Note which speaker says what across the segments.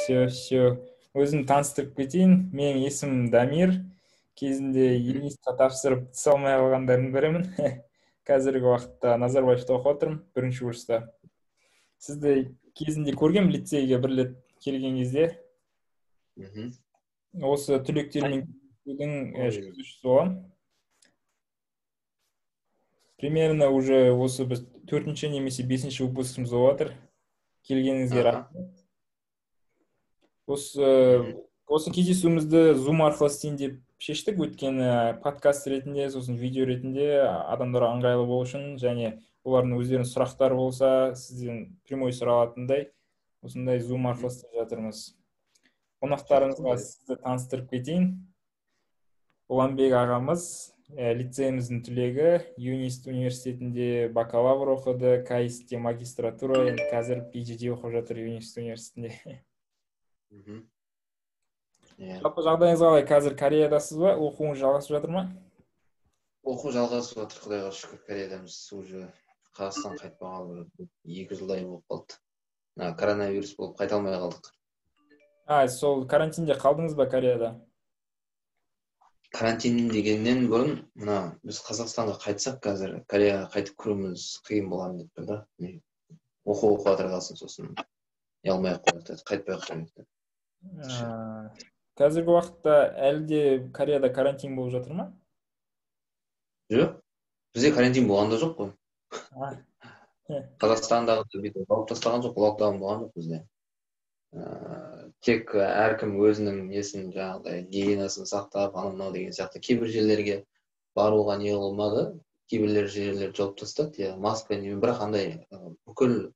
Speaker 1: Все, все. Өзімді таныстырып кетейін. Менің есімім Дамир. Кезінде ЮНИСТқа тапсырып, түсе алмай қалғандардың бірімін. Қазіргі уақытта Назарбаевта оқып жатырмын, бірінші курста. Сізді кезінде көргем, лицейге бір рет келген кезде. Осы түлектермен жүргізушісі боламын. Примерно уже осы біз төртінші немесе бесінші выпускымыз болып жатыр. Келгеніңізге рахмет. Осы кездесуімізді Zoom арқылы істейін деп шештік, өйткені подкаст ретінде, сосын видео ретінде адамдарға ыңғайлы болу үшін және олардың өздерінің сұрақтары болса, сізден прямой сұра алатындай осындай Zoom арқылы істеп жатырмыз. Қонақтарымызға сізді таныстырып кетейін. Ұланбек ағамыз лицейіміздің түлегі, ЮНИСТ университетінде бакалавр оқыды, КАИСТе магистратура, енді қазір PhD оқып жатыр ЮНИСТ университетінде.
Speaker 2: Иә.
Speaker 1: Жалпы жағдайыңыз қалай? Қазір Кореядасыз ба? Оқуыңыз жалғасып жатыр ма?
Speaker 2: Оқу жалғасып жатыр, құдайға шүкір, Кореядамыз уже. Қазақстан қайтпағалы бір 2 жылдай болып қалды. Мына коронавирус болып, қайта алмай қалдық.
Speaker 1: А, сол карантинде қалдыңыз ба Кореяда?
Speaker 2: Карантин дегеннен бұрын мына біз Қазақстанға қайтсақ, қазір Кореяға қайтып кіруіміз қиын болған деп тұр да. Не, оқу оқып жатыр қалсын, сосын не алмай ақ қояйық деді, қайтпай ақ қояйық деп.
Speaker 1: А, қазіргі уақытта әлі де Кореяда карантин болып жатыр ма?
Speaker 2: Жоқ, бізде карантин болған да жоқ қой. Қазақстандағы бүйтіп жауып тастаған жоқ, локдаун болған жоқ бізде. Тек әркім өзінің несін, жаңағыдай гигиенасын сақтап, анау мынау деген сияқты. Кейбір жерлерге баруға не қылмады, кейбірлер жерлер жауып тастады, иә, маска немен, бірақ андай бүкіл,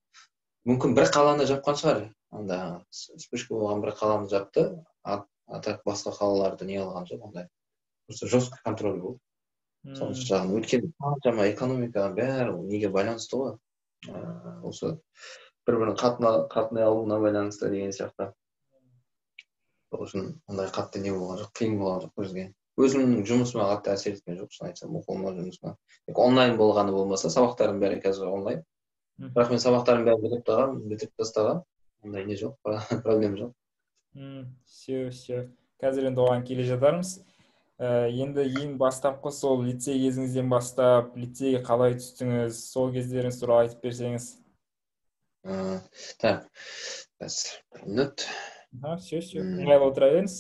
Speaker 2: мүмкін, бір қаланы жапқан шығар, анда вспышка болған бір қаланы жапты, а так басқа қалаларды не қылған жоқ. Ондай просто жесткий контроль болды сонысы жағынан, өйткені қаншама экономикаға бәрі неге байланысты ғой, осы бір бірін қатынай алуына байланысты деген сияқты. Сол үшін ондай қатты не болған жоқ, қиын болған жоқ бізге. Өзімнің жұмысыма қатты әсер еткен жоқ, шын айтсам, оқуыма, жұмысыма. Тек онлайн болғаны болмаса, сабақтарым бәрі қазір онлайн. Бірақ мен сабақтарымның бәрін бітіріп тастағанмын, бітіріп тастағанмын, ондай не жоқ, проблема жоқ.
Speaker 1: Все, все, қазір енді оған келе жатармыз. Енді ең бастапқы сол лицей кезіңізден бастап, лицейге қалай түстіңіз, сол кездеріңіз туралы айтып берсеңіз.
Speaker 2: Так, қазір, бір минут.
Speaker 1: Все, все, ыңғайлы отыра беріңіз.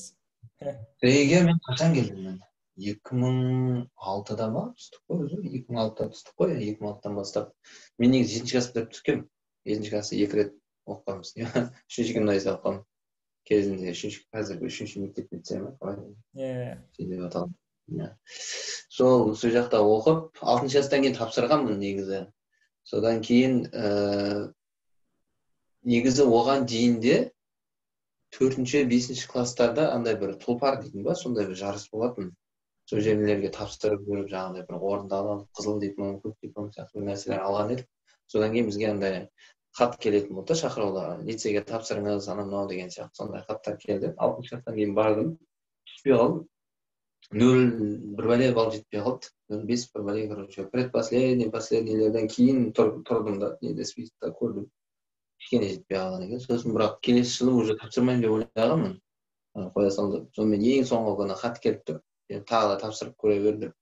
Speaker 2: Лицейге мен қашан келдім? Мен 2006-да ма түстік қой өзі, 2006-да түстік қой. 2006-дан бастап мен негізі жетінші класс бітіріп түскенмін. Жетінші классты екі рет оқығанбыз, үшінші гимназияда оқығанмын кезінде, үшінші, қазіргі үшінші мектеп лицей ма, қалай
Speaker 1: Иә.
Speaker 2: деп аталады, иә. Сол жақта оқып, алтыншы класстан кейін тапсырғанмын негізі. Содан кейін негізі оған дейін де төртінші, бесінші класстарда андай бір «Тұлпар» дейтін ба, сондай бір жарыс болатын. Сол жерлерге тапсырып жүріп, жаңағыдай бір орынды алып, қызыл диплом, көк диплом сияқты бір нәрселер алған едік. Содан кейін бізге андай хат келетін болды да, шақырулар, лицейге тапсырыңыз, анау мынау деген сияқты сондай хаттар келді. Алтыншы класстан кейін бардым, түспей қалдым, нөл бір бәле балл жетпей қалды, 0,5 бір бәле. Короче, предпоследний, последнийлерден кейін тұрдым да, неде, списокта көрдім, кішкене жетпей қалған екен. Сосын бірақ келесі жылы уже тапсырмаймын деп ойлағанмын, қоя салдым. Сонымен ең соңғы күні хат келіп тұр, тағы да тапсырып көре бер деп.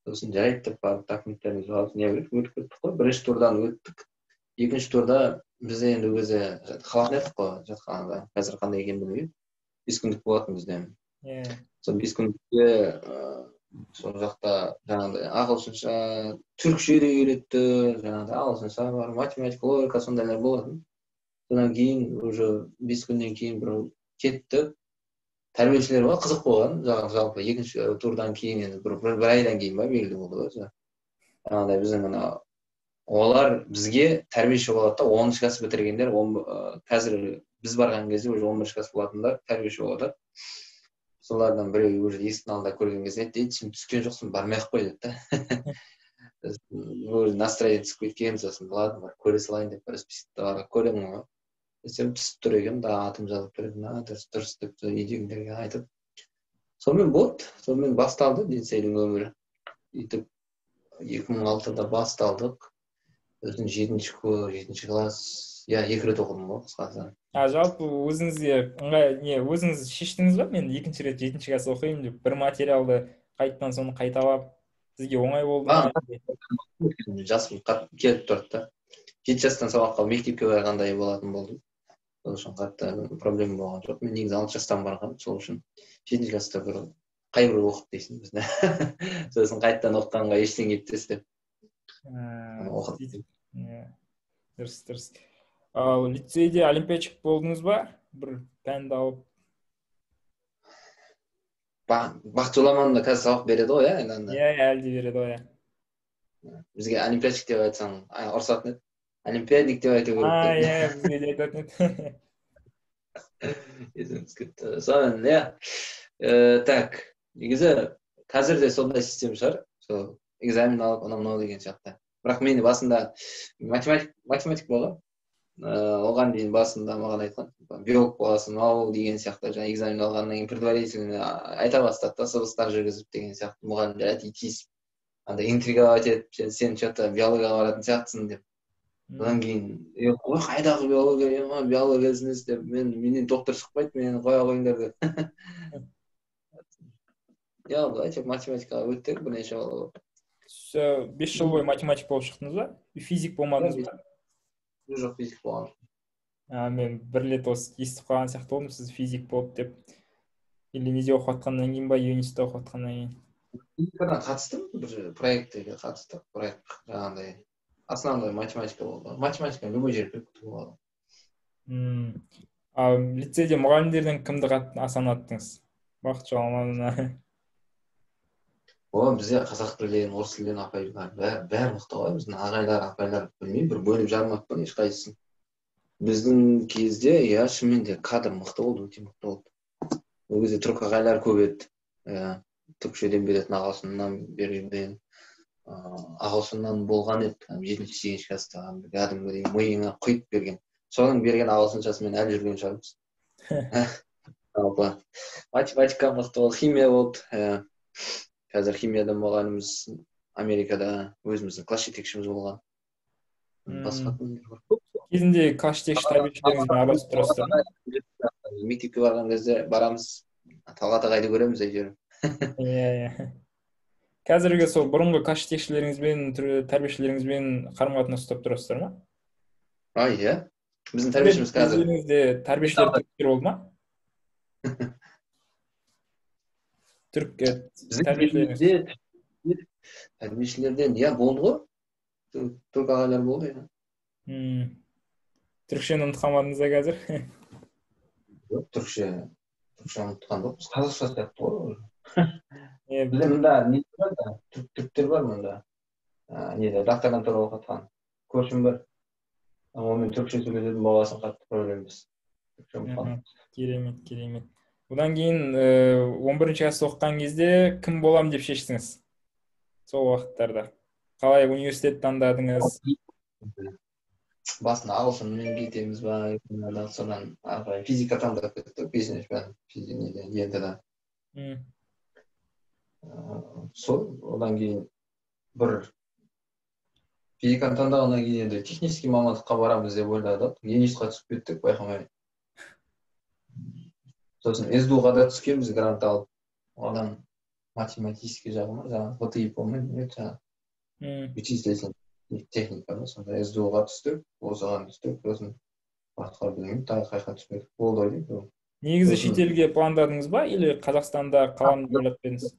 Speaker 2: Сосын жарайды деп барып, документтерімізді алып, не өтіп кеттік қой. Бірінші турдан өттік. Екінші турда бізде енді өзі қалатын едік қой жатқанында, қазір қандай екенін білмеймін, 5 күндік болатын бізде. Сол 5 күндікте сол жақта жаңағыдай ағылшынша, түрікше де үйретті, жаңағыдай ағылшынша бар, математика, логика, сондайлар болатын. Содан кейін уже 5 күннен кейін бір кетті тәрбиешілер ғой, қызық болған. Жалпы екінші турдан кейін енді бір айдан кейін ба белгілі болды ғой жаңағыдай біздің ана олар бізге тәрбиеші болады да, 10-класс бітіргендер, қазір біз барған кезде уже 11-класс болатындар тәрбиеші болып жатады. Солардан біреуі уже есіктің алдында көрген кезде айтты: «Ей, сен түскен жоқсың, бармай ақ қой», — деді да. Уже настроение түсіп кеткен. Сосын ладно, барып көре салайын деп, бір списокті барып көремін ғой десем, түсіп тұр екен да, атым жазылып тұр екен. А, дұрыс, дұрыс деп үйдегілерге айтып, сонымен болды, сонымен басталды лицейдің өмірі. Өйтіп 2006-да басталдық. Сосын жетінші класс. Иә, 2 рет оқыдым ғой, қысқасы.
Speaker 1: А жалпы өзіңізге ыңғай не, өзіңіз шештіңіз ба, мен екінші рет 7 класс оқимын деп, бір материалды қайтадан соны қайталап, сізге оңай болды ма?
Speaker 2: Жасым қатты келіп тұрды да. 7 жастан сабаққа мектепке барғандай болатын болдым. Сол үшін қатты проблема болған жоқ. Мен негізі 6 жастан барғанмын, сол үшін 7 класста бір қай бір оқыды дейсің бізді. Сосын қайтадан оқығанға ештеңе етпес деп.
Speaker 1: Оқыдым. Дұрыс, дұрыс. Ал лицейде олимпиадчик болдыңыз ба? Бір пәнді алып.
Speaker 2: Бақыт Жоламанов қазір сабақ береді ғой, иә?
Speaker 1: Иә, әлі де береді ғой, иә.
Speaker 2: Бізге олимпиадчик деп айтсаң, ұрсатын еді. Олимпиадник деп айту керек.
Speaker 1: Иә, бізге де айтатын еді.
Speaker 2: Есіме түсіп кетті. Сонымен, иә. Так, негізі қазір де сондай система шығар. Сол экзамен алып, анау мынау деген сияқты. Бірақ мен басында математик болғанмын. Оған дейін басында маған айтқан, биолог боласың ау деген сияқты, жаңа экзамен алғаннан кейін предварительно айта бастады да, сыбыстар жүргізіп деген сияқты, мұғалімдер әдейі тиісіп, андай интриговать етіп, сен че-то биологияға баратын сияқтысың деп. Одан кейін, қой, қайдағы биология, биология емес деп, менен доктор шықпайды, мені қоя қойыңдар деп. Иә, былай тек математикаға өттік бірнеше бала болып.
Speaker 1: 5 жыл бойы математик болып шықтыңыз ба? Физик болмадыңыз ба?
Speaker 2: Жоқ, физик болған.
Speaker 1: Мен бір рет осы естіп қалған сияқты болдым, сіз физик болып деп. Или неде оқып жатқаннан кейін ба, юнистте оқып жатқаннан кейін?
Speaker 2: Физикадан қатыстым, бір проектіге қатыстық. Проект жаңағындай основной математика болды. Математика любой жерде болады.
Speaker 1: А лицейде мұғалімдерден кімді қатты аса ұнаттыңыз? Бақыт Жоламановна.
Speaker 2: О, бізде қазақ тілінен, орыс тілінен апайлар бәрі мықты ғой. Біздің ағайлар, апайлар, білмеймін, бір бөліп жармаппын ешқайсысын. Біздің кезде, иә, шынымен де кадр мықты болды, өте мықты болды. Ол кезде түрік ағайлар көп еді. Иә, түрікшеден беретін, ағылшыннан беретін, ағылшыннан болған еді. 7-8 класста кәдімгідей миыңа құйып берген. Соның берген ағылшыншасымен әлі жүрген шығармыз. Жалпы математика мықты болды, химия болды. Қазір химиядан мұғаліміміз Америкада өзіміздің класс жетекшіміз болған. Басқа көп.
Speaker 1: Кезінде класс жетекші тәрбиешілеріңізбен араласып тұрасыздар ма?
Speaker 2: Мектепке барған кезде барамыз, Талғат ағайды көреміз әйтеуір.
Speaker 1: Иә, иә. Қазіргі сол бұрынғы класс жетекшілеріңізбен, тәрбиешілеріңізбен қарым-қатынас ұстап тұрасыздар ма?
Speaker 2: Иә. Біздің тәрбиешіміз қазір.
Speaker 1: Кездеріңізде тәрбиешілер түріктер болды ма? Түрік тәрбиешілеріңіз.
Speaker 2: Тәрбиешілерден, иә, болды ғой. Түрік ағайлар болды, иә.
Speaker 1: Түрікшені ұмытып қалмадыңыз ба қазір?
Speaker 2: Жоқ, түрікше ұмытқан жоқпыз. Қазақша сияқты ғой. Бізде мында не бар да, түріктер бар мында. Неде, докторантура оқытқан көршім бар. Онымен түрікше сөйлесетін болғасын қатты проблемамыз.
Speaker 1: Керемет, керемет. Одан кейін 11-ші класс оқыған кезде кім болам деп шештіңіз? Сол уақыттарда. Қалай университет таңдадыңыз?
Speaker 2: Басында ағылшынмен кетеміз ба, содан физика таңдап кеттік, бизнес пен ЕНТ-да. Сол, одан кейін бір физиканы таңдағаннан кейін енді технический мамандыққа барамыз деп ойладық. ЕНИС-қа түсіп кеттік, байқамай. Сосын СДУ-ға да түскенбіз, грант алып. Одан математический жағы ма, жаңағы ВТИ помню, жаңағы вычислительный техника ма, сонда СДУ-ға түстік, осыған түстік, сосын басқа білмеймін, тағы қайқа түспедік. Болды ғой деймін.
Speaker 1: Негізі шетелге пландадыңыз ба, или Қазақстанда қаламын деп ойлап едіңіз?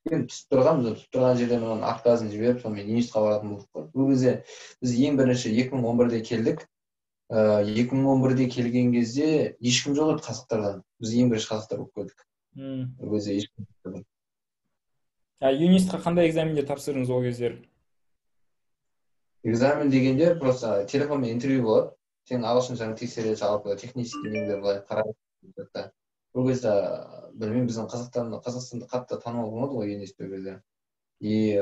Speaker 2: Түсіп тұрғанбыз, түсіп тұрған жерден оның отказын жіберіп, сонымен ЕНИС-қа баратын болдық қой. Бұл кезде біз ең бірінші 2011-де келдік. 2011-де келген кезде ешкім жоқ еді қазақтардан. Біз ең бірінші қазақтар болып келдік. Ол кезде ешкім жоқ.
Speaker 1: ЮНИС-қа қандай экзамендер тапсырдыңыз ол кездері?
Speaker 2: Экзамен дегенде просто телефонмен интервью болады. Сенің ағылшыншаңды тексереді, жалпы технический неңді былай қарайды. Ол кезде білмеймін, біздің Қазақстанда қатты танымал болмады ғой ЕНИС ол кезде. И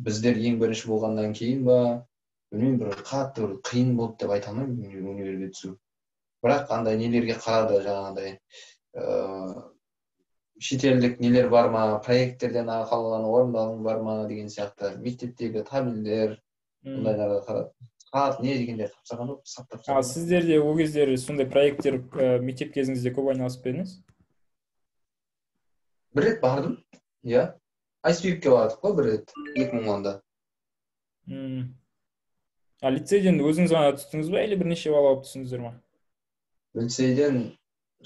Speaker 2: біздер ең бірінші болғаннан кейін ба, білмеймін, бір қатты бір қиын болды деп айта алмаймын универге түсу. Бірақ андай нелерге қарады, жаңағыдай шетелдік нелер бар ма, проекттерден қалған орындалым бар ма деген сияқты, мектептегі табельдер, ондайларға қарады. Хат не дегендер тапсырған жоқ, сат тапсырған.
Speaker 1: А сіздер де ол кездері сондай проекттер мектеп кезіңізде көп айналысып па едіңіз?
Speaker 2: Бір рет бардым, иә. ICPIC-ке бардық қой бір рет, 2010-да.
Speaker 1: А лицейден өзіңіз ғана түстіңіз ба, или бірнеше бала болып түстіңіздер ма?
Speaker 2: Лицейден,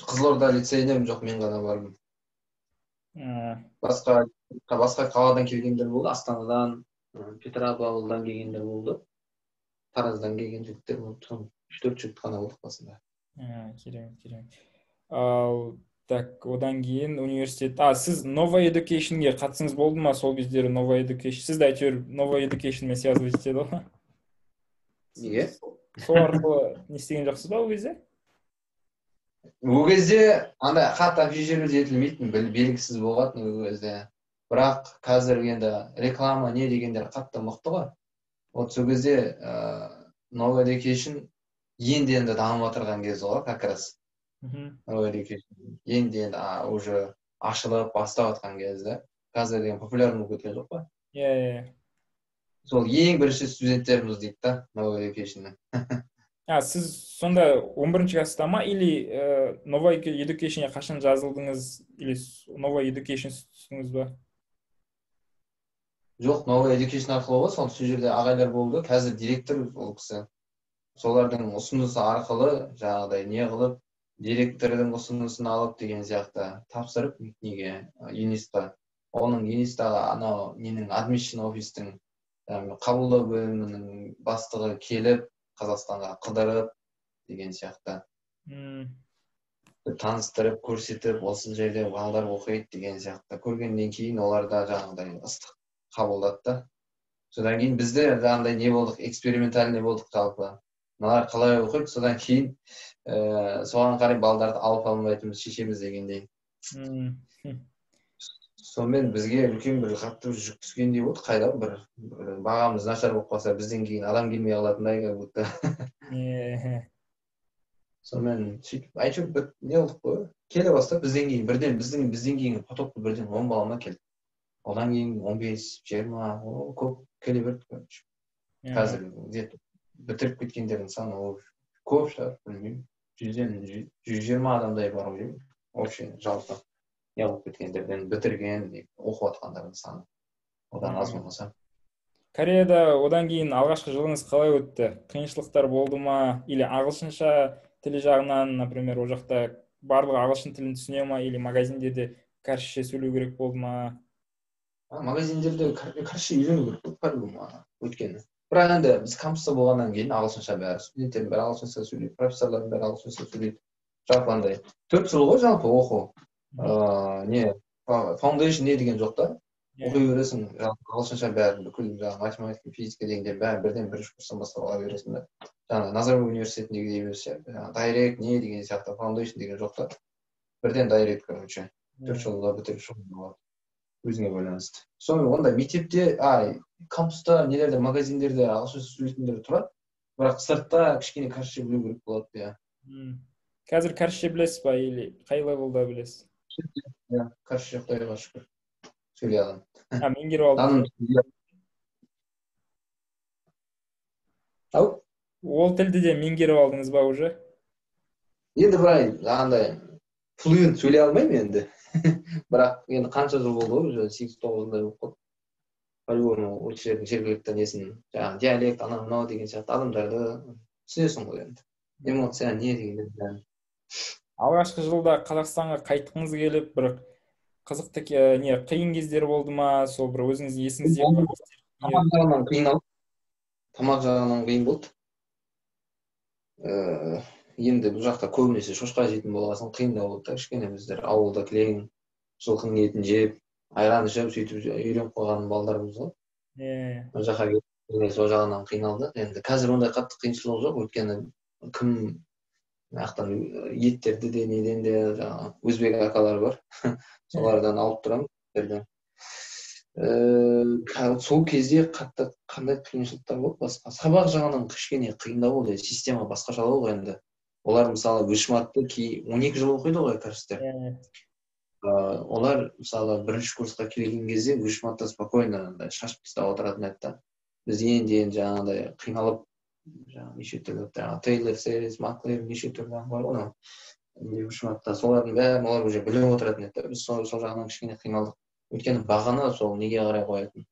Speaker 2: Қызылорда лицейінен жоқ, мен ғана бардым. Басқа қаладан келгендер болды, Астанадан, Петропавлдан келгендер болды, Тараздан келген жігіттер болды. 3-4 жігіт қана болдық басында.
Speaker 1: Керемет, керемет. Ал так, одан кейін университет. А сіз Nova Education-ге қатысыңыз болды ма сол кездері? Nova Education. Сізді әйтеуір Nova Education-мен связывать етеді ғой.
Speaker 2: Неге?
Speaker 1: Сол арқылы не істеген жоқсыз ба ол кезде?
Speaker 2: Ол кезде андай қатты афишировать етілмейтін, белгісіз болатын ол кезде. Бірақ қазір енді реклама не дегендер қатты мықты ғой. Вот сол кезде Nova Education енді дамып отырған кез ғой, как раз. Nova Education енді уже ашылып бастап жатқан кезде. Қазір деген популярный болып кеткен жоқ па?
Speaker 1: Иә.
Speaker 2: Сол ең бірінші студенттеріміз дейді да Nova Education-ның.
Speaker 1: А сіз сонда 11 класста ма, или Nova Education-ге қашан жазылдыңыз, или Nova Education түстіңіз ба?
Speaker 2: Жоқ, Nova Education арқылы ғой, сол жерде ағайлар болды, қазір директор ол кісі. Солардың ұсынысы арқылы жаңағыдай не қылып, директордың ұсынысын алып деген сияқты тапсырып неге, ЮНИСТ-қа. Оның ЮНИСТ-тағы анау ненің admission офистің қабылдау бөлімінің бастығы келіп Қазақстанға қыдырып деген сияқты. Таныстырып, көрсетіп, осы жерде балалар оқиды деген сияқты. Көргеннен кейін олар да жаңағыдай ыстық қабылдады да. Содан кейін бізде жаңағыдай не болдық, экспериментальный болдық жалпы. Мыналар қалай оқиды, содан кейін соған қарай балдарды алып алмайтынбыз, шешеміз дегендей. Сонымен бізге үлкен бір қатты жүк түскендей болды, қайда бір бағамыз нашар болып қалса, бізден кейін адам келмей қалатындай, как будто. Сонымен сөйтіп әйтеуір бір не болдық қой, келе бастап бізден кейін бірден бізден кейінгі потокты бірден 10 бала ма келді. Одан кейін 15, 20, көп келе берді, короче. Қазір где-то бітіріп кеткендердің саны көп шығар, білмеймін. 100-120 адамдай бар ғой, вообще жалпы не қылып кеткендерден, бітірген, оқып жатқандардың саны одан аз болмаса.
Speaker 1: Кореяда одан кейін алғашқы жылыңыз қалай өтті? Қиыншылықтар болды ма? Или ағылшынша тілі жағынан, например, ол жақта барлығы ағылшын тілін түсіне ма? Или магазиндерде кәрісше сөйлеу керек болды ма?
Speaker 2: Магазиндерде кәрісше үйрену керек болды, по-любому, өйткені. Бірақ енді біз кампуста болғаннан кейін ағылшынша бәрі, студенттердің бәрі ағылшынша сөйлейді, профессорлардың бәрі ағылшынша сөйлейді. Жалпы андай 4 жыл ғой жалпы оқу. Не, foundation не деген жоқ та. Оқи бересің, ағылшынша бәрін, бүкіл жаңағы математика, физика дегендер бәрін бірден бірінші курстан бастап ала бересің да. Жаңағы Назарбаев университетіндегідей емес, жаңағы direct не деген сияқты foundation деген жоқ та. Бірден direct, короче. 4 жылда бітіріп шығуға болады. Өзіңе байланысты. Сонымен онда мектепте, кампуста, нелерде, магазиндерде ағылшынша сөйлейтіндер тұрады, бірақ сыртта кішкене кәрісше білу керек болады, иә.
Speaker 1: Қазір кәрісше білесіз ба, или қай левелда білесіз?
Speaker 2: Иә, кәрісше құдайға шүкір сөйлей аламын.
Speaker 1: Меңгеріп алдыңыз.
Speaker 2: Ау?
Speaker 1: Ол тілді де меңгеріп алдыңыз ба уже?
Speaker 2: Енді былай, жаңағындай флуент сөйлей алмаймын енді. Бірақ енді қанша жыл болды ғой, уже 8-9-дай болып қалды. По-любому ол жердің жергілікті несін, жаңағы диалект, анау мынау деген сияқты адамдарды түсінесің ғой енді. Эмоция не дегендер бәрін.
Speaker 1: Алғашқы жылда Қазақстанға қайтқыңыз келіп, бір қызықты не қиын кездер болды ма? Сол бір өзіңіз есіңізде бар ма?
Speaker 2: Тамақ жағынан қиын, тамақ жағынан қиын болды. Енді бұл жақта көбінесе шошқа жейтін болған соң қиындау болды да кішкене. Біздер ауылда кілең жылқының етін жеп, айран ішіп, сөйтіп үйреніп қойған балдармыз ғой. Ол жаққа келіп, сол жағынан қиналдық. Енді қазір ондай қатты қиыншылық жоқ, өйткені кім жақтан еттерді де неден де жаңағы өзбек акалар бар, солардан алып тұрамын. Сол кезде қатты қандай қиыншылықтар болды басқа? Сабақ жағынан кішкене қиындау болды, система басқашалау ғой енді. Олар мысалы вышматты 12 жыл оқиды ғой кәрістер. Олар мысалы бірінші курсқа келген кезде вышматта спокойно шашып тастап отыратын еді да. Біз енді жаңағыдай қиналып Жаңағы неше түрлі, жаңағы Тейлор Сервис, Маклер, неше түрлі бар ғой анау, солардың бәрін олар уже біліп отыратын еді. Біз сол жағынан кішкене қиналдық. Өйткені бағаны сол неге қарай қоятын,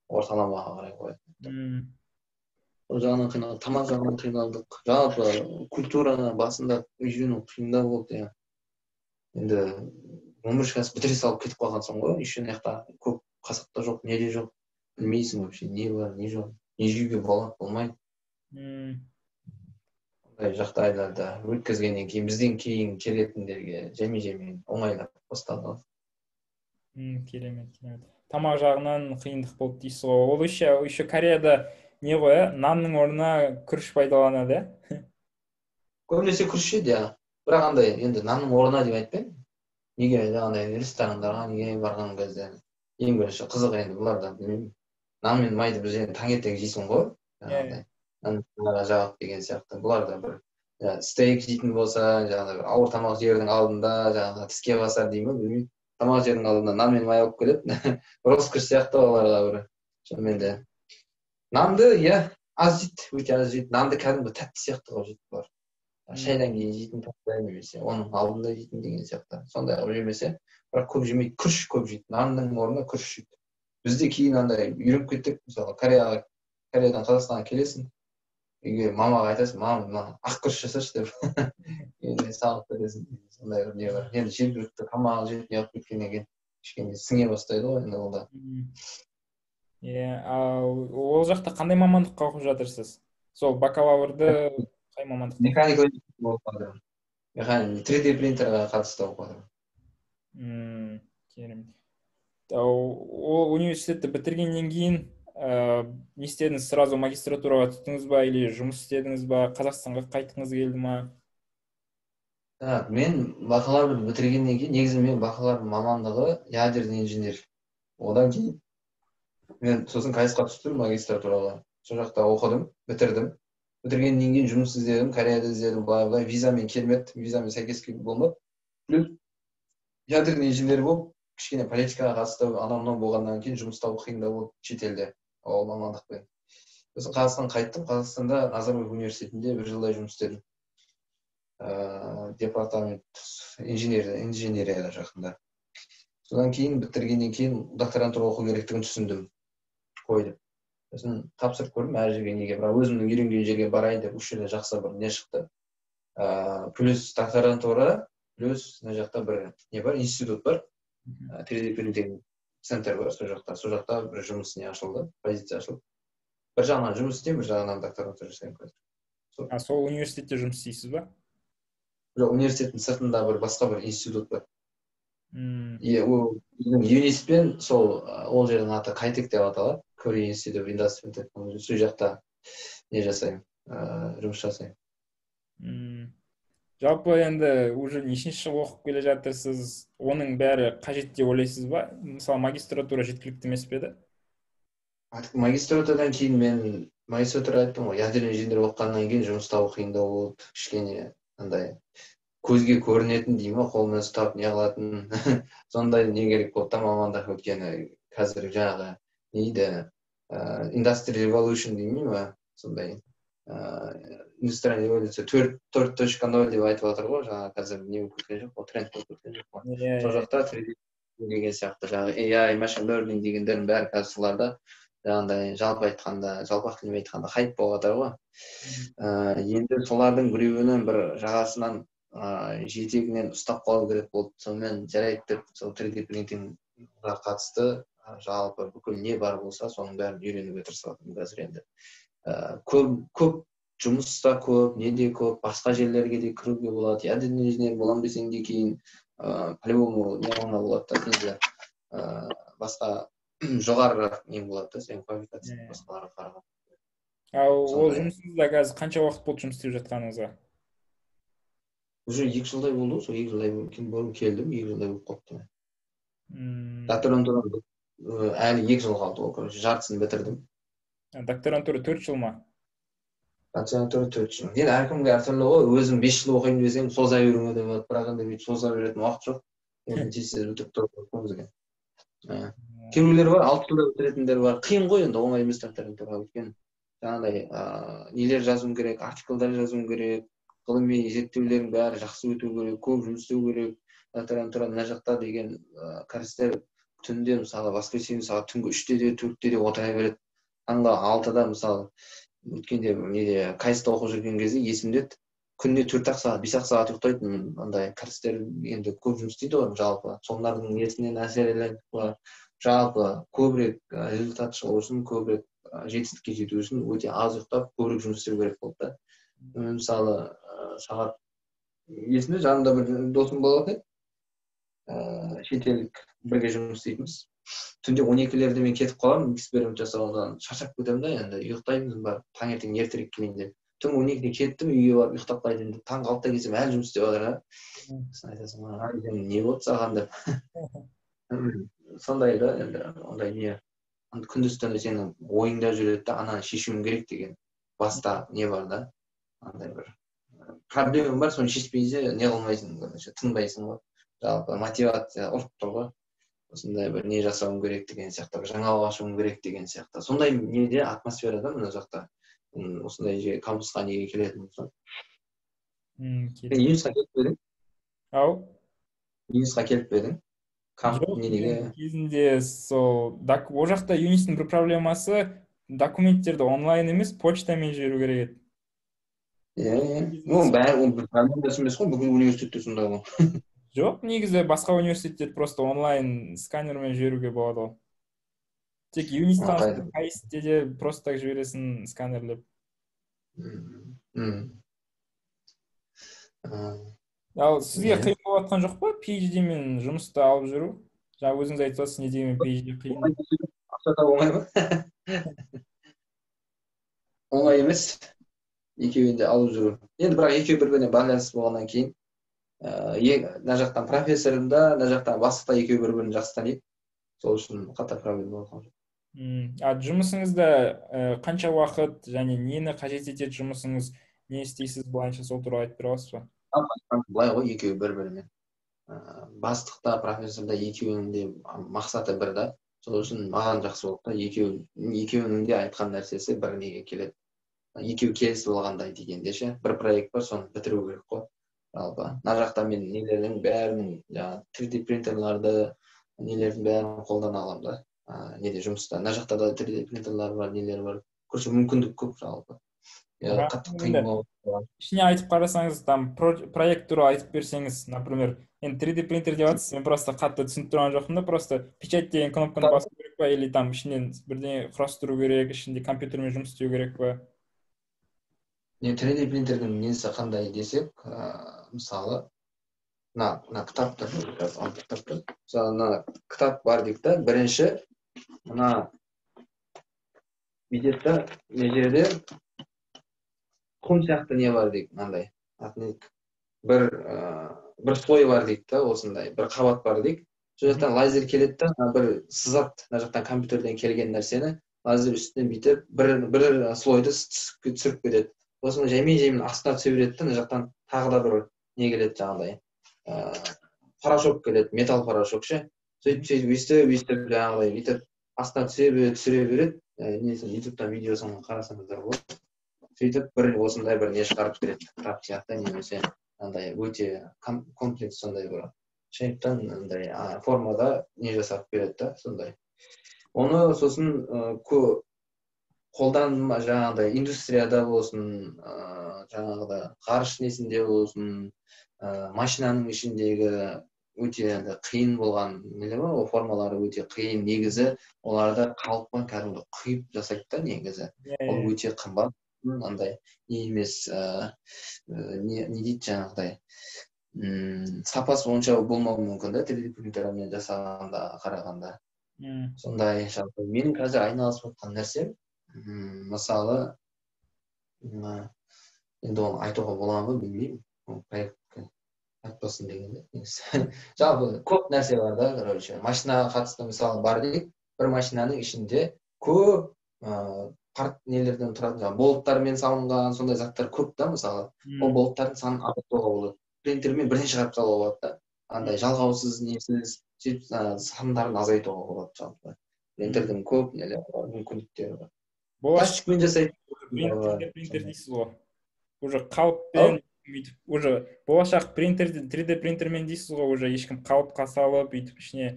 Speaker 2: орталамаға қарай қоятын. Сол жағынан қиналдық, тамақ жағынан қиналдық. Жалпы культураны басында үйрену қиындау болды, иә. Енді 11 класс бітіре салып кетіп қалғансың ғой, еще мына жақта көп қазақ та жоқ, не де жоқ, білмейсің вообще не бар, не жоқ, не жеуге болады, болмайды. Ондай жағдайларда өткізгеннен кейін бізден кейін келетіндерге жаймен-жаймен оңайлап бастады ғой.
Speaker 1: Керемет, керемет. Тамақ жағынан қиындық болды дейсіз ғой. Ол еще Кореяда не ғой, ә? Нанның орнына күріш пайдаланады, иә?
Speaker 2: Көбінесе күріш жейді, иә. Бірақ андай енді нанның орнына деп айтпаймын. Неге жаңағыдай ресторандарға неге барған кезде ең бірінші қызық енді бұларда білмеймін. Нан мен майды біз енді таңертең жейсің ғой. Жаңағыдай нан жағып деген сияқты. Бұларда бір стейк жейтін болса, жаңағыдай бір ауыр тамақ жердің алдында жаңағы тіске басар деймін ба, білмеймін. Тамақ жердің алдында нан мен май алып келеді. Роскошь сияқты оларға бір. Шынымен де. Нанды, иә, аз жейді, өте аз жейді. Нанды кәдімгі тәтті сияқты қылып жейді бұлар. Шайдан кейін жейтін тәтті немесе оның алдында жейтін деген сияқты. Сондай қылып жемесе, бірақ көп жемейді, күріш көп жейді. Нанның орнына күріш жейді. Бізде кейін андай үйреніп кеттік, мысалы Кореядан Қазақстанға келесің, үйге мамаға айтасың, мама, мына ақ күріш жасашы деп. Енді салып бересің. Сондай бір не бар. Енді жергілікті тамақ жеп неғып кеткеннен кейін кішкене сіңе бастайды ғой енді ол да.
Speaker 1: Иә, ал ол жақта қандай мамандыққа оқып жатырсыз? Сол бакалаврды қай мамандықта?
Speaker 2: Механика оқып жатырмын. Механика, 3D принтерға қатысты оқып жатырмын.
Speaker 1: Керемет. Ол университетті бітіргеннен кейін не істедіңіз? Сразу магистратураға түстіңіз ба или жұмыс істедіңіз ба? Қазақстанға қайтқыңыз келді ма?
Speaker 2: Так, мен бакалаврды бітіргеннен кейін, негізі мен бакалавр мамандығы ядерный инженер. Одан кейін мен сосын КАИС-қа түстім магистратураға. Сол жақта оқыдым, бітірдім. Бітіргеннен кейін жұмыс іздедім, Кореяда іздедім, былай-былай, визамен келмеді, визамен сәйкес болмады. Плюс ядерный инженер болып, кішкене политикаға қатысты анау-мынау болғаннан кейін жұмыс табу қиындау болды шетелде ол мамандықпен. Сосын Қазақстанға қайттым. Қазақстанда Назарбаев университетінде бір жылдай жұмыс істедім. Департамент инженерия жақында. Содан кейін бітіргеннен кейін докторантура оқу керектігін түсіндім. Қойдым. Сосын тапсырып көрдім әр жерге неге, бірақ өзімнің үйренген жерге барайын деп осы жерде жақсы бір не шықты. Плюс докторантура, плюс мына жақта бір не бар, институт бар. 3D принтинг центр бар сол жақта. Сол жақта бір жұмыс не ашылды, позиция ашылды. Бір жағынан жұмыс істеймін, бір жағынан докторантура жасаймын қазір.
Speaker 1: А сол университетте жұмыс істейсіз ба?
Speaker 2: Жоқ, университеттің сыртында бір басқа бір институт бар. ЮНИСТпен сол ол жердің аты KITECH деп аталады. Korea Institute of Industrial Technology. Сол жақта не жасаймын, жұмыс жасаймын.
Speaker 1: Жалпы енді уже нешінші жыл оқып келе жатырсыз, оның бәрі қажет деп ойлайсыз ба? Мысалы, магистратура жеткілікті емес пе еді?
Speaker 2: Магистратурадан кейін мен магистратура айттым ғой, ядерный инженер оқығаннан кейін жұмыс табу қиындау болды. Кішкене андай көзге көрінетін дей ма, қолмен ұстап не қылатын сондай не керек болды да мамандық. Өйткені қазір жаңағы не дейді, Industrial Revolution дей ма, сондай индустриальная революция 4.0 деп айтып жатыр ғой, жаңағы қазір не болып кеткен жоқ, ол тренд болып кеткен жоқ қой. Сол жақта 3D деген сияқты жаңағы AI, machine learning дегендердің бәрі қазір соларда жаңағыдай жалпы айтқанда, жалпақ тілмен айтқанда хайп болып жатыр ғой. Енді солардың біреуінің бір жағасынан, жетегінен ұстап қалу керек болды. Сонымен жарайды деп сол 3D принтингға қатысты жалпы бүкіл не бар болса, соның бәрін үйренуге тырысып жатырмын қазір енді. Көп жұмыс та көп, не де көп, басқа жерлерге де кіруге болады. Ядерный инженер боламын десең де кейін по-любому не қылуға болады да, сенде басқа жоғарырақ не болады да, сенің квалификацияң басқаларға қарағанда.
Speaker 1: Ал ол жұмысыңызда қазір қанша уақыт болды жұмыс істеп жатқаныңызға?
Speaker 2: Уже 2 жылдай болды, сол 2 жылдай бұрын келдім, 2 жылдай болып қалыпты. Докторантура әлі 2 жыл қалды ол, короче, жартысын бітірдім.
Speaker 1: Докторантура 4 жыл ма?
Speaker 2: Докторантура 4 жыл. Енді әркімге әртүрлі ғой, өзім 5 жыл оқимын десем, соза беруіңе де болады, бірақ енді бүйтіп соза беретін уақыт жоқ. Енді тез-тез бітіріп тұрып екен. Кейбіреулер бар, 6 жылда бітіретіндер бар. Қиын ғой енді, оңай емес докторантура, өйткені Жаңағыдай нелер жазуың керек, артиклдар жазуың керек, ғылыми зерттеулердің бәрі жақсы өту керек, көп жұмыс істеу керек. Тұра мына жақта деген кәрістер түнде, мысалы, воскресенье сағат түнгі 3-те де 4-те де отыра береді. Таңғы 6-да, мысалы, өткенде неде КАИСта оқып жүрген кезде есімде, күніне 4-ақ сағат, 5-ақ сағат ұйықтайтынмын. Андай кәрістер енді көп жұмыс істейді ғой жалпы. Солардың несінен әсер етеді. Жалпы көбірек результат шығу үшін, көбірек жетістікке жету үшін өте аз ұйықтап, көбірек жұмыс істеу керек болды да. Мысалы, сағат есімде, жанымда бір досым болатын еді, шетелдік, бірге жұмыс істейтінбіз. Түнде 12-лерде мен кетіп қаламын эксперимент жасаудан, шаршап кетемін да, енді ұйықтаймын барып, таңертең ертерек келейін деп. Түнгі 12-де кеттім, үйге барып ұйықтап қалайын деп. Таңғы 6-да келсем, әлі жұмыс істеп жатыр да. Сосын айтасың, не болды саған деп. Сондай да, енді ондай не, күндіз түні сенің ойыңда жүреді да, ананы шешуім керек деген баста не бар да, андай бір проблема бар, соны шешпейінше не қылмайсың, короче, тынбайсың ғой. Жалпы мотивация ұрып тұр ғой. Осындай бір не жасауым керек деген сияқты, бір жаңалық ашуым керек деген сияқты. Сондай неде атмосферада мына жақта осындай же кампусқа неге келетін болсам. Сен UNIST-қа келіп пе едің?
Speaker 1: Ау?
Speaker 2: UNIST-қа келіп пе едің?
Speaker 1: Жоқ, кезінде сол ол жақта UNIST-тің бір проблемасы, документтерді онлайн емес, почтамен жіберу керек еді.
Speaker 2: Иә. Оның бәрі, ол бір проблемасы емес қой, бүкіл университетте сондай ғой.
Speaker 1: Жоқ, негізі басқа университетте просто онлайн сканермен жіберуге болады ғой. Тек UNIST-тан, КАИСте де просто так жібересің сканерлеп. Ал сізге қиын болып жатқан жоқ па PhD мен жұмысты алып жүру? Жаңа өзіңіз айтып жатсыз, не дегенмен PhD қиын.
Speaker 2: Ақша табу оңай ма? Оңай емес. Екеуін де алып жүру. Енді бірақ екеуі бір-біріне байланысты болғаннан кейін, мына жақтан профессорым да, мына жақтан бастық та екеуі бір-бірін жақсы таниды. Сол үшін қатты проблема болған жоқ.
Speaker 1: А жұмысыңызда қанша уақыт және нені қажет етеді жұмысыңыз, не істейсіз былайынша, сол туралы айтып бере аласыз ба?
Speaker 2: Былай ғой, екеуі бір-бірімен. Бастық та, профессор да, екеуінің де мақсаты бір да. Сол үшін маған жақсы болды да, екеуінің де айтқан нәрсесі бір неге келеді. Екеуі келісіп алғандай дегенде ше, бір проект бар, соны бітіру керек қой. Жалпы мына жақта мен нелердің бәрінің, жаңағы 3D принтерларды, нелердің бәрін қолдана аламын да. Неде жұмыста. Мына жақта да 3D принтерлар бар, нелер бар. Короче, мүмкіндік көп жалпы. Қатты қиын болды.
Speaker 1: Ішіне айтып қарасаңыз, там проект туралы айтып берсеңіз, например, енді 3D принтер деп жатсыз, мен просто қатты түсініп тұрған жоқпын да, просто печать деген кнопканы басу керек па, или там ішінен бірдеңе құрастыру керек, ішінде компьютермен жұмыс істеу керек па?
Speaker 2: Не, 3D принтердің несі қандай десек, мысалы, мына кітап тұр, мысалы, мына кітап бар дейік та, бірінші мына бүйтеді да, мына жерде құм сияқты не бар дейік, мынандай бір слой бар дейік та, осындай бір қабат бар дейік. Сол жақтан лазер келеді да, бір сызат, мына жақтан компьютерден келген нәрсені лазер үстінен бүйтіп бір слойды түсіріп кетеді. Осыны жаймен-жаймен астына түсе береді да, мына жақтан тағы да бір не келеді, жаңағыдай порошок келеді, металл порошок ше. Сөйтіп өйстіп жаңағыдай бүйтіп астына түсіре береді. Несін ютубтан видеосын қарасаңыздар болады. Сөйтіп бір осындай бір не шығарып береді, кітап сияқты, немесе андай өте комплекс сондай бір шейптан андай формада не жасап береді да, сондай. Оны сосын қолданма жаңағыдай индустрияда болсын, жаңағыдай ғарыш несінде болсын, машинаның ішіндегі өте енді қиын болған нелер бар, ол формалары өте қиын. Негізі оларды қалыппен кәдімгі құйып жасайды да негізі. Ол өте қымбат, андай не емес, не дейді жаңағыдай, сапасы онша болмауы мүмкін да 3D принтермен жасағанда қарағанда. Сондай жалпы менің қазір айналысып жатқан нәрсем, мысалы, енді оны айтуға бола ма білмеймін, проект айтпасын дегенде. Жалпы көп нәрсе бар да, короче, машинаға қатысты мысалы бар дейік, бір машинаның ішінде көп парт нелерден тұратын, жаңағы болттармен салынған сондай заттар көп та, мысалы. Ол болттардың санын азайтуға болады. Принтермен бірден шығарып салуға болады да. Андай жалғаусыз, несіз, сөйтіп сандарын азайтуға болады жалпы. Принтердің көп нелері бар, мүмкіндіктері бар. Пластикпен жасайды.
Speaker 1: Принтер дейсіз ғой. Уже қалыппен бүйтіп, уже болашақ принтер, 3D принтермен дейсіз ғой, уже ешкім қалыпқа салып бүйтіп ішіне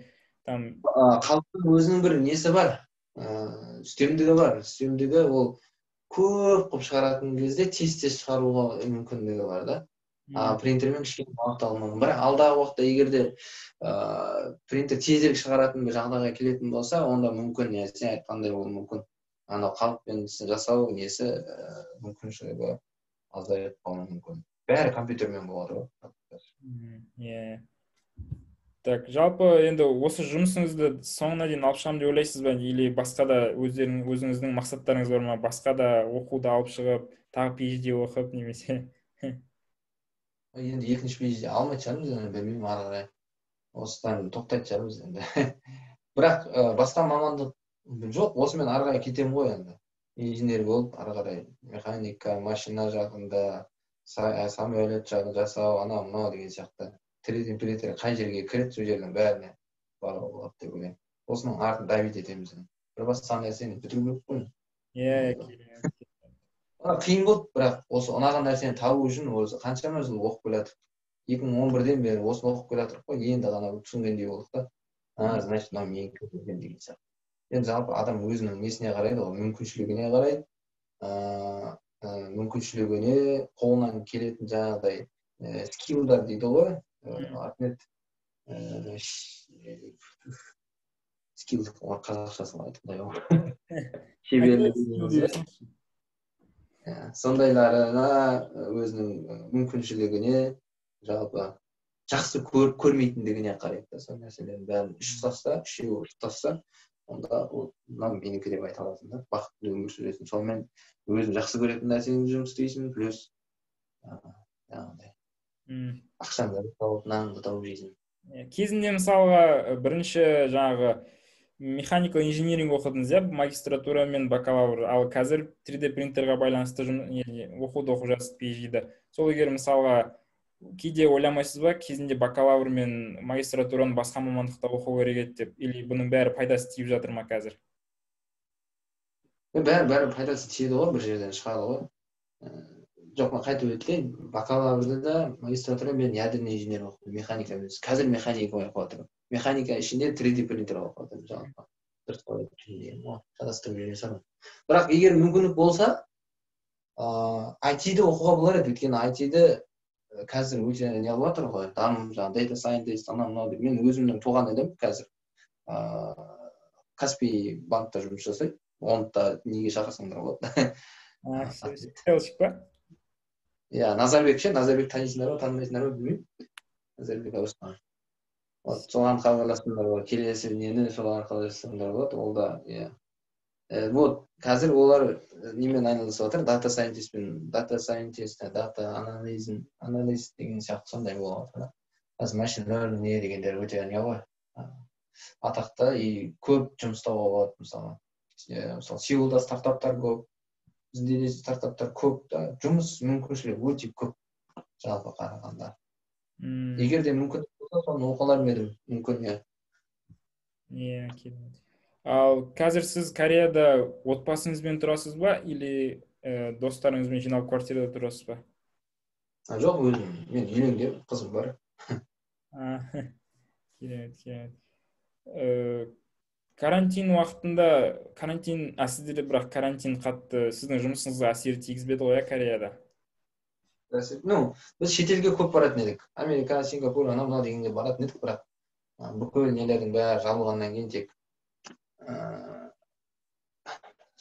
Speaker 1: там.
Speaker 2: Қалыптың өзінің бір несі бар, үстемдігі бар. Үстемдігі ол көп қылып шығаратын кезде тез-тез шығаруға мүмкіндігі бар да. Принтермен кішкене уақыт алуы мүмкін. Бірақ алдағы уақытта егер де принтер тезірек шығаратын бір жағдайға келетін болса, онда мүмкін, иә, сен айтқандай болуы мүмкін. Анау қалыппен жасау несі мүмкіншілігі азайып қалуы мүмкін. Бәрі компьютермен болады ғой.
Speaker 1: Иә. Так, жалпы енді осы жұмысыңызды соңына дейін алып шығамын деп ойлайсыз ба, или басқа да өзіңіздің мақсаттарыңыз бар ма? Басқа да оқуды алып шығып, тағы PhD оқып немесе?
Speaker 2: Енді екінші PhD алмайтын шығармыз енді, білмеймін, ары қарай. Осыдан тоқтайтын шығармыз енді. Бірақ басқа мамандық жоқ, осымен ары қарай кетемін ғой енді. Инженер болып, ары қарай механика, машина жағында, самолет жағын жасау, анау мынау деген сияқты. 3D принтер қай жерге кіреді, сол жердің бәріне баруға болады деп ойлаймын. Осының артын добить етеміз. Бір бастаған нәрсені бітіру керек қой.
Speaker 1: Иә.
Speaker 2: Қиын болды, бірақ осы ұнаған нәрсені табу үшін осы қаншама жыл оқып келе жатырмық. 2011-ден бері осыны оқып келе жатырмық қой, енді ғана түсінгендей болдық та. Значит, мынау менікі екен деген сияқты. Енді жалпы адам өзінің несіне қарайды ғой, мүмкіншілігіне қарайды. Мүмкіншілігіне, қолынан келетін жаңағыдай скиллдар дейді ғой. Атын скилл қазақшасы қалай айтқандай ғой. Шеберлік. Сондайларына, өзінің мүмкіншілігіне, жалпы жақсы көріп көрмейтіндігіне қарайды да. Сол нәрселердің бәрін ұштасса, үшеуі ұштасса, онда ол мынау менікі деп айта аласың да, бақытты өмір сүресің. Сонымен өзің жақсы көретін нәрсеңді жұмыс істейсің, плюс жаңағыдай ақшаңды тауып, наныңды тауып жейсің.
Speaker 1: Кезінде мысалға бірінші жаңағы механика инжиниринг оқыдыңыз, иә, магистратура мен бакалавр, ал қазір 3D принтерға байланысты оқуды оқып жатсыз, PhD-ді. Сол егер мысалға кейде ойламайсыз ба, кезінде бакалавр мен магистратураны басқа мамандықта оқу керек еді деп, или бұның бәрі пайдасы тиіп жатыр ма қазір?
Speaker 2: Бәрі пайдасы тиеді ғой, бір жерден шығады ғой. Жоқ, мен қайтып өтейін, бакалаврды да магистратура мен ядерный инженер оқыдым, механика емес. Қазір механика оқып жатырмын. Механика ішінде 3D принтер оқып жатырмын жалпы. Шатастырып жүре саламын. Бірақ егер мүмкіндік болса, IT-ді оқуға болар еді, өйткені IT-ді қазір өте не қылып жатыр ғой, дамып жаңағы data scientist, анау мынау деп. Мен өзімнің туған інім қазір Каспий банкта жұмыс жасайды. Оны да неге шақырсаңдар болады.
Speaker 1: Селщик па?
Speaker 2: Иә, Назарбек ше, Назарбек танисыңдар ма, танымайсыңдар ма білмеймін. Назарбек Ауысхан. Вот, соған хабарлассаңдар болады, келесі нені соған хабарлассаңдар болады, ол да, иә. Вот, қазір олар немен айналысып жатыр, data scientist-пен, data scientist, data анализ деген сияқты сондай болып жатыр да. Қазір machine learning не дегендер өте не ғой, атақты и көп жұмыс табуға болады мысалы. Мысалы, Сеулда стартаптар көп, бізде де стартаптар көп та, жұмыс мүмкіншілігі өте көп жалпы қарағанда. Егер де мүмкін болса, соны оқылар ма едім, мүмкін, иә.
Speaker 1: Иә, керемет. Ал қазір сіз Кореяда отбасыңызбен тұрасыз ба, или достарыңызбен жиналып квартирада тұрасыз ба?
Speaker 2: Жоқ, өзім, мен үйленгенмін, қызым бар.
Speaker 1: Керемет, керемет. Карантин уақытында, карантин, сіздерде бірақ карантин қатты сіздің жұмысыңызға әсер тигізбеді ғой, иә, Кореяда?
Speaker 2: Ну, біз шетелге көп баратын едік. Америка, Сингапур, анау мынау дегенге баратын едік, бірақ бүкіл нелердің бәрі жабылғаннан кейін тек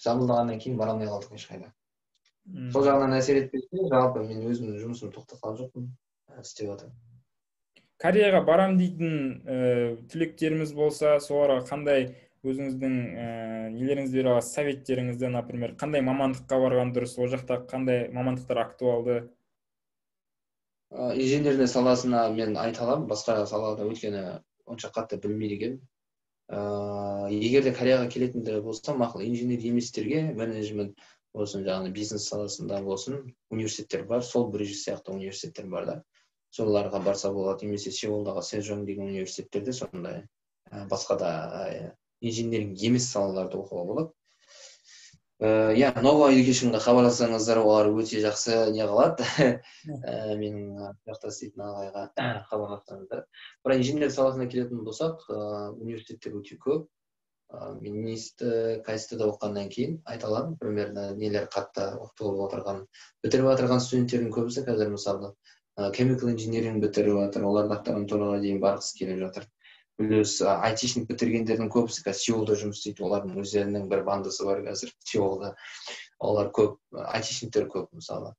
Speaker 2: жабылғаннан кейін бара алмай қалдық ешқайда. Сол жағынан әсер етпесе, жалпы мен өзімнің жұмысымды тоқтатқан жоқпын, істеп жатырмын.
Speaker 1: Кореяға барам дейтін түлектеріміз болса, соларға қандай өзіңіздің нелеріңізді бере аласыз, советтеріңізді, например, қандай мамандыққа барған дұрыс, ол жақта қандай мамандықтар актуалды?
Speaker 2: Инженерный саласына мен айта аламын, басқа салада өйткені онша қатты білмейді екенмін. Егер де Кореяға келетіндер болса, мақұл, инженер еместерге менеджмент болсын, жаңағы бизнес саласында болсын, университеттер бар, сол Бридж сияқты университеттер бар да. Соларға барса болады, немесе Сеулдағы Сежон деген университеттерде сондай басқа да инженеринг емес салаларды оқуға болады. Иә, Nova Educationға хабарлассаңыздар, олар өте жақсы не қылады. Менің жақта істейтін ағайға хабарлассаңыздар. Бірақ инженер саласына келетін болсақ, университеттер өте көп. Мен НИСТ, КАИСТ да оқығаннан кейін айта аламын примерно нелер қатты оқытылып отырған. Бітіріп жатырған студенттердің көбісі қазір, мысалы, chemical engineering бітіріп жатыр, олар докторантураға дейін барғысы келіп жатыр. Плюс айтишник бітіргендердің көбісі қазір Сеулда жұмыс істейді, олардың өздерінің бір бандасы бар қазір Сеулда. Олар көп, айтишниктер көп, мысалы.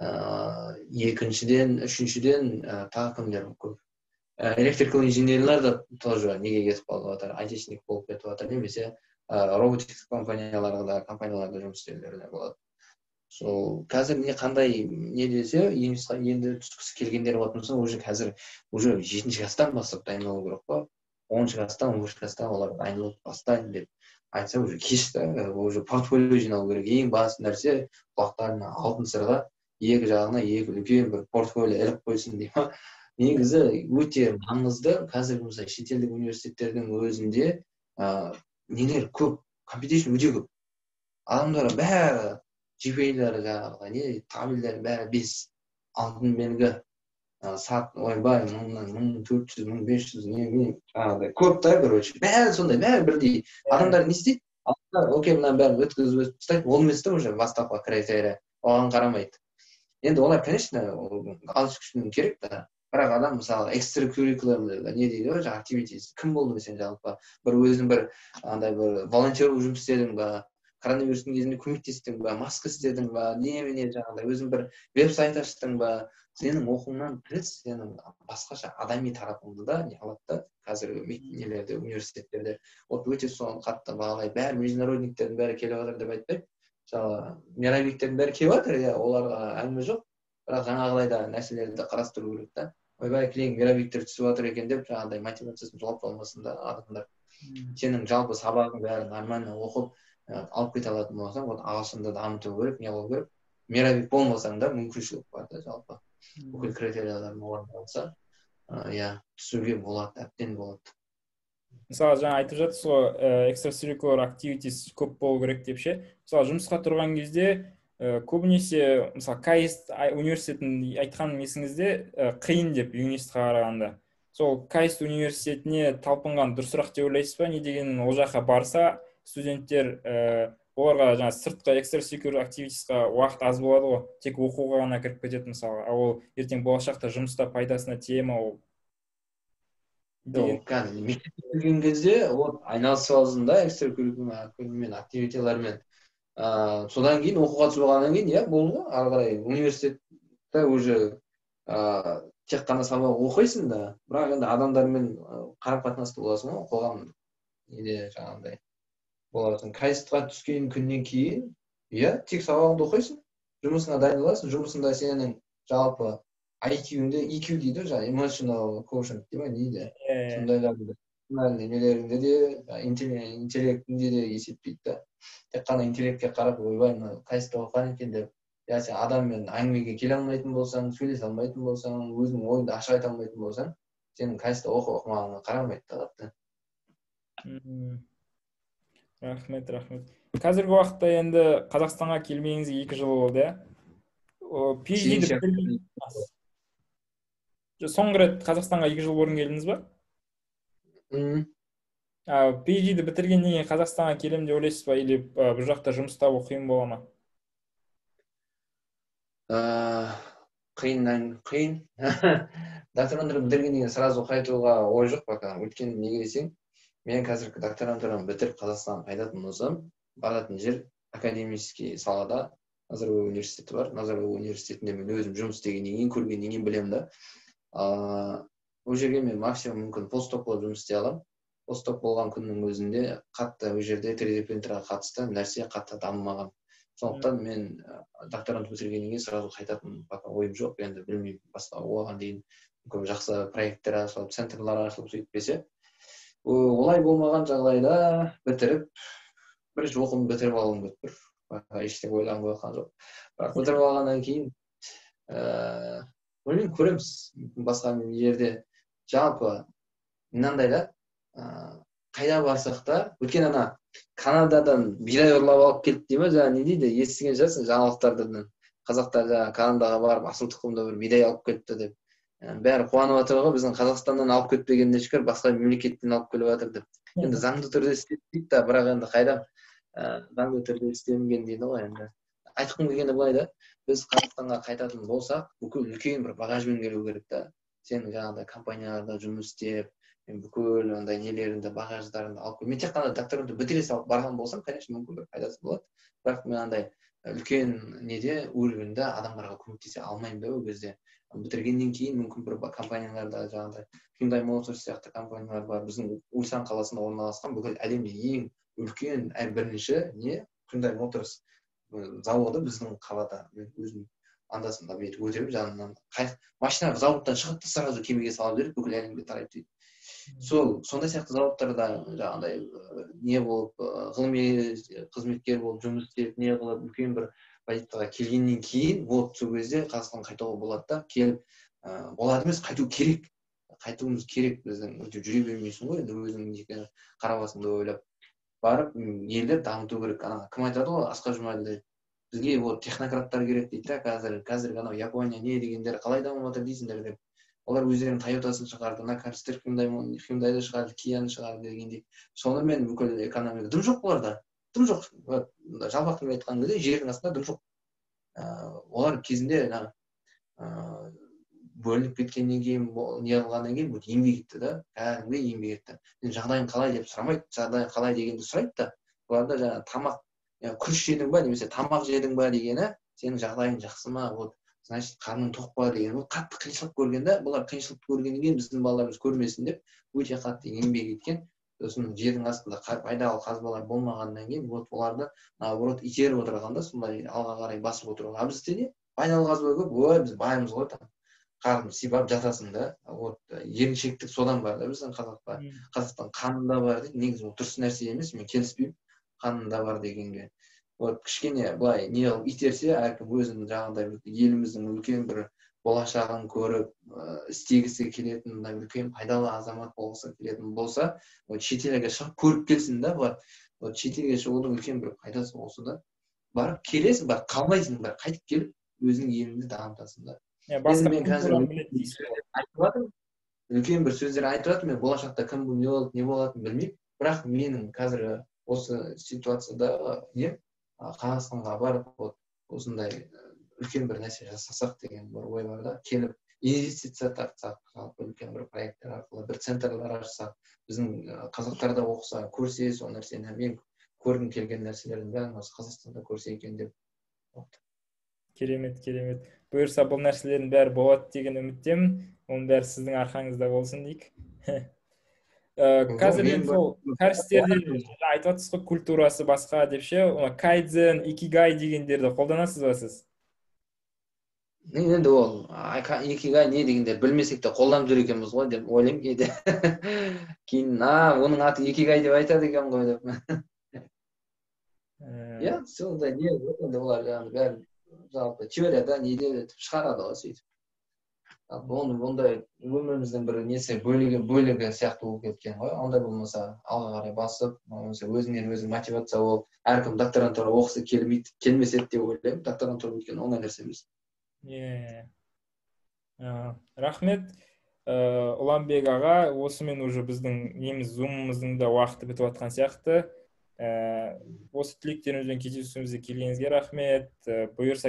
Speaker 2: Екіншіден, үшіншіден, тағы кімдер көп? Electrical инженерлер да тоже неге кетіп қалып жатыр, айтишник болып кетіп жатыр немесе роботик компанияларда жұмыс істеулеріне болады. Сол қазір не қандай не десе, енді түскісі келгендер болатын болса, уже қазір уже жетінші класстан бастап дайындалу керек қой. 10-класстан, 11-класстан олар дайындалып бастайын деп айтса, уже кеш та, уже портфолио жинау керек. Ең басты нәрсе, құлақтарына алтын сырға, екі жағына екі үлкен бір портфолио іліп қойсын дей ма. Негізі өте маңызды. Қазір, мысалы, шетелдік университеттердің өзінде нелер көп, competition өте көп. Адамдар бәрі GPA-лері, жаңағы не табельдері бәрі 5, алтын белгі, сат, ойбай, мыңнан 1400, 1500, не не жаңағыдай көп та. Короче, бәрі сондай, бәрі бірдей. Адамдар не істейді? Адамдар, окей, мынаның бәрін өткізіп өтіп тастайды. Ол емес та, уже бастапқы критерия оған қарамайды енді олар. Конечно, галочка керек та, бірақ адам, мысалы, extracurricular не дейді ғой, жаңағы activities, кім болдың сен жалпы, бір өзің бір андай бір волонтер болып жұмыс істедің ба, коронавирустың кезінде көмектестің ба, маска істедің ба, немене, жаңағыдай өзің бір веб сайт аштың ба, сенің оқуыңнан тыс сенің басқаша адами тарапыңды да не қылады да қазіргі нелерде, университеттерде. Вот өте соны қатты бағалайды. Бәрі международниктердің бәрі келіп жатыр деп айтпаймын. Мысалы, мировиктердің бәрі келіп жатыр, иә, оларға әңгіме жоқ, бірақ жаңағыдай да нәрселерді қарастыру керек та. Ойбай, кілең мировиктер түсіп жатыр екен деп, жаңағыдай мотивациясын жоғалтып алмасын да адамдар. Сенің жалпы сабағың бәрі нормально оқып алып кете алатын болсаң, вот ағылшынды дамыту керек, не қылу керек. Мировик болмасаң да, мүмкіншілік бар да жалпы. Бүкіл критерияларын орындалса, иә, түсуге болады, әбден болады.
Speaker 1: Мысалы, жаңа айтып жатырсыз ғой, extracurricular activities көп болу керек деп ше. Мысалы, жұмысқа тұрған кезде көбінесе, мысалы, КАИСТ университетін айтқаным есіңізде, қиын деп ЮНИСТқа қарағанда. Сол КАИСТ университетіне талпынған дұрысырақ деп ойлайсыз ба? Не деген, ол жаққа барса студенттер, оларға жаңағы сыртқы extracurricular activitiesқа уақыт аз болады ғой, тек оқуға ғана кіріп кетеді, мысалы. Ал ол ертең болашақта жұмыста пайдасына тие ма ол?
Speaker 2: Деген кәдімгі мектепте жүрген кезде вот айналысып аласың да extracurricular activity-лармен. Содан кейін оқуға түсіп алғаннан кейін, иә, болды ғой. Ары қарай университетте уже тек қана сабақ оқисың да, бірақ енді адамдармен қарым қатынаста боласың ғой, қоғам неде жаңағындай боласың. КАИСТқа түскен күннен кейін, иә, тек сабағыңды оқисың, жұмысыңа дайындаласың. Жұмысыңда сенің жалпы IQ-іңді, EQ дейді ғой, жаңағы emotional quotient дей ма, не дейді, сондайларды, нелеріңді де, интеллектіңді де есептейді да. Тек қана интеллектке қарап, ойбай, мына КАИСТа оқыған екен деп, иә, сен адаммен әңгімеге келе алмайтын болсаң, сөйлесе алмайтын болсаң, өзіңнің ойыңды ашық айта алмайтын болсаң, сенің КАИСТа оқып оқымағаныңа қарамайды да қатты.
Speaker 1: Рахмет, рахмет. Қазіргі уақытта енді Қазақстанға келмегеніңізге 2 жыл болды, иә? PhD, соңғы рет Қазақстанға 2 жыл бұрын келдіңіз ба? PhD-ді бітіргеннен кейін Қазақстанға келемін деп ойлайсыз ба или бұл жақта жұмыс табу қиын бола ма?
Speaker 2: Қиыннан қиын. Докторантура бітіргеннен кейін сразу қайтуға ой жоқ пока. Өйткені неге десең, мен қазір докторантураны бітіріп, Қазақстанға қайтатын болсам, баратын жер академический салада Назарбаев университеті бар. Назарбаев университетінде мен өзім жұмыс істегеннен кейін, көргеннен кейін білемін да. Ол жерге мен максимум мүмкін постдок болып жұмыс істей аламын. Постдок болған күннің өзінде қатты ол жерде 3D принтерға қатысты нәрсе қатты дамымаған. Сондықтан мен докторантура бітіргеннен кейін сразу қайтатын пока ойым жоқ. Енді білмеймін, басқа оған дейін мүмкін жақсы проекттер ашылып, центрлар ашылып, сөйтпесе. Олай болмаған жағдайда бітіріп, бірінші оқуымды бітіріп алғым келіп тұр. Пока ештеңе ойланып жатқан жоқ, бірақ бітіріп алғаннан кейін білмеймін, көреміз. Мүмкін басқа жерде. Жалпы мынандай да. Қайда барсақ та, өйткені ана Канададан бидай ұрлап алып келді дей ма, жаңа не дейді, естіген шығарсың жаңалықтардан. Қазақтар жаңа Канадаға барып асыл тұқымды бір бидай алып келіпті деп. Бәрі қуанып жатыр ғой, біздің Қазақстаннан алып кетпегеніне шүкір, басқа мемлекеттен алып келіп жатыр деп. Енді заңды түрде істеді дейді да, бірақ енді қайдам заңды түрде істелінген дейді ғой енді. Айтқым келгені былай да, біз Қазақстанға қайтатын болсақ, бүкіл үлкен бір багажбен келу керек та. Сен жаңағыдай компанияларда жұмыс істеп, мен бүкіл андай нелеріңді, багаждарыңды алып кел. Мен тек қана докторантура бітіре салып барған болсам, конечно, мүмкін бір пайдасы болады. Бірақ мен андай үлкен неде, уровеньде адамдарға көмектесе алмаймын да ол кезде. Бітіргеннен кейін мүмкін бір компанияларда жаңағыдай Hyundai Motors сияқты компаниялар бар. Біздің Ульсан қаласында орналасқан бүкіл әлемде ең үлкен әрі бірінші не Hyundai Motors заводы біздің қалада. Мен өзім анда-санда бүйтіп өтемін жанынан. Машина заводтан шығады да сразу кемеге салып жібереді, бүкіл әлемге тарайды дейді. Сол сондай сияқты заводтарда жаңағыдай не болып, ғылыми қызметкер болып жұмыс істеп, не қылып үлкен бір позицияға келгеннен кейін, вот сол кезде Қазақстанға қайтуға болады да. Келіп болады емес, қайту керек. Қайтуымыз керек біздің. Өйтіп жүре бермейсің ғой енді, өзіңнің жеке қара басыңды ойлап. Барып елді дамыту керек. Ана кім айтады ғой, Асқар Жұмаділдаев, бізге вот технократтар керек дейді да. Қазір анау Япония не дегендер қалай дамып жатыр дейсіңдер деп. Олар өздерінің Тойотасын шығарды, мына кәрістер Hyundai'ды шығарды, Кияны шығарды дегендей. Сонымен бүкіл экономика дым жоқ бұларда. Дым жоқ. Жалпақ тілмен айтқан кезде жердің астында дым жоқ. Олар кезінде бөлініп кеткеннен кейін, не қылғаннан кейін бұл еңбек етті да, кәдімгідей еңбек етті. Енді жағдайың қалай деп сұрамайды, жағдайың қалай дегенді сұрайды да. Бұларда жаңа тамақ, күріш жедің ба немесе тамақ жедің ба дегені, сенің жағдайың жақсы ма, вот значит қарның тоқ па деген. Бұл қатты қиыншылық көрген да, бұлар қиыншылық көргеннен кейін біздің балаларымыз көрмесін деп өте қатты еңбек еткен. Сосын жердің астында пайдалы қазбалар болмағаннан кейін, вот оларды наоборот итеріп отырған да, сондай алға қарай басып отыруға. А бізде не пайдалы қазба көп, ой біз баймыз ғой, там қарным сипап жатасың да. Вот еріншектік содан бар да біздің қазақта. Қазақтың қанында бар дейді. Негізі ол дұрыс нәрсе емес, мен келіспеймін қанында бар дегенге. Вот кішкене былай не қылып итерсе, әркім өзінің жаңағыдай еліміздің үлкен бір болашағын көріп, істегісі келетін, мындай үлкен пайдалы азамат болғысы келетін болса, вот шетелге шығып көріп келсін да, бар. Вот шетелге шығудың үлкен бір пайдасы осы да. Барып келесің, барып қалмайсың, барып қайтып келіп өзіңнің еліңді дамытасың да.
Speaker 1: Басқа
Speaker 2: мен қазір айтып жатырмын, үлкен бір сөздер айтып жатырмын, мен болашақта кім не болады, не болатынын білмеймін. Бірақ менің қазіргі осы ситуациядағы нем, Қазақстанға барып вот осындай үлкен бір нәрсе жасасақ деген бір ой бар да. Келіп инвестиция тартсақ, жалпы үлкен бір проекттер арқылы бір центрлер ашсақ, біздің қазақтар да оқыса, көрсе сол нәрсені, мен көргім келген нәрселердің бәрін осы Қазақстанда көрсе екен деп.
Speaker 1: Керемет, керемет. Бұйырса бұл нәрселердің бәрі болады деген үміттемін. Оның бәрі сіздің арқаңызда болсын дейік. Қазір енді сол кәрістерде айтып жатсыз ғой, культурасы басқа деп ше, кайдзен, икигай дегендерді қолданасыз ба сіз?
Speaker 2: Енді ол икигай не дегендер білмесек те қолданып жүр екенбіз ғой деп ойлаймын кейде. Кейін, оның аты икигай деп айтады екен ғой деп. Иә, сондай не, енді олар жаңағы бәрін жалпы теорияда неде шығарады ғой сөйтіп. Оны ондай өміріміздің бір несі бөлігі сияқты болып кеткен ғой. Ондай болмаса алға қарай басып, болмаса өзіңнен өзің мотивация болып, әркім докторантура оқысы келмейді, келмес еді деп ойлаймын. Докторантура өйткені оңай нәрсе емес.
Speaker 1: Рахмет, Ұланбек аға, осымен уже біздің неміз зумымыздың да уақыты бітіп жатқан сияқты. Осы тілектерімізбен кездесуімізге келгеніңізге рахмет. Бұйырса